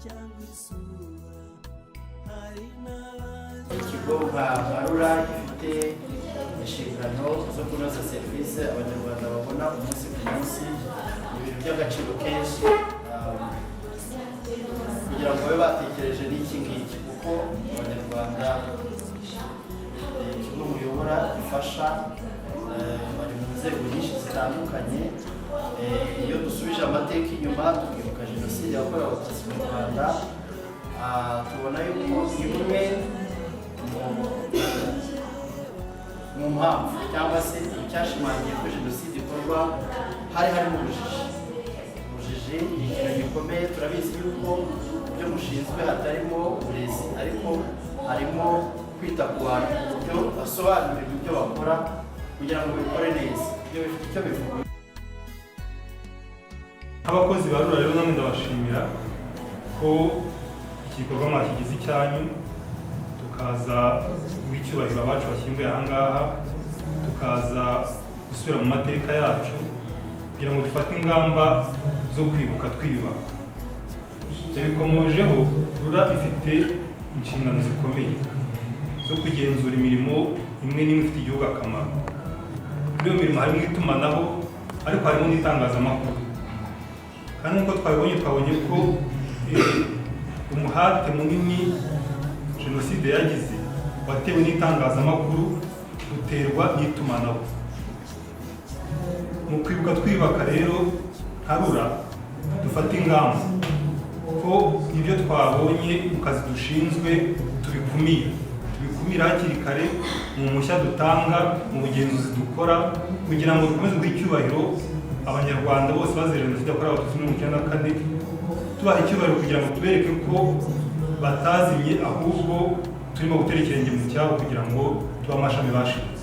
Cyangwa isura, hari n'abazi. Ikigo nka RURA gifite inshingano zo kunoza serivisi Abanyarwanda babona umunsi ku munsi, ni ibintu by'agaciro kenshi kugira ngo babe batekereje n'iki ngiki, kuko Abanyarwanda ikigo muyobora gifasha bari mu nzego nyinshi zitandukanye. Iyo dusubije amateka inyuma, tukibuka Jenoside yakorewe Abatutsi mu Rwanda, tubona yuko imwe mu mpamvu cyangwa se icyashimangiye ko jenoside ikorwa hari harimo ubujiji. Ubujiji ni ikintu gikomeye. Turabizi yuko ibyo mushinzwe hatarimo uburezi, ariko harimo kwita ku bantu ku buryo basobanurirwa ibyo bakora kugira ngo bikore neza. Ibyo bifite icyo bivuga. Nk'abakozi ba RURA rero, namwe ndabashimira ko iki gikorwa mwakigize icyanyu, tukaza guha icyubahiro abacu bashyinguye aha ngaha, tukaza gusubira mu mateka yacu kugira ngo dufate ingamba zo kwibuka twiyubaka. Yabikomojeho, RURA ifite inshingano zikomeye zo kugenzura imirimo imwe n'imwe ifitiye igihugu akamaro. Muri iyo mirimo harimo itumanaho, ariko harimo n'itangazamakuru. Kandi nk'uko twabibonye, twabonye ko umuhate munini jenoside yagize watewe n'itangazamakuru, uterwa n'itumanaho. Mu kwibuka twiyubaka rero, nka RURA dufata ingamba ko ibyo twabonye mu kazi dushinzwe tubikumira, tubikumira hakiri kare mu mpushya dutanga, mu bugenzuzi dukora, kugira ngo dukomeze guha icyubahiro Abanyarwanda bose bazize Jenoside yakorewe Abatutsi 94, tubaha icyubahiro kugira ngo tubereke ko batazimye, ahubwo turimo gutera ikirenge mu cyabo kugira ngo tube amashami bashimye.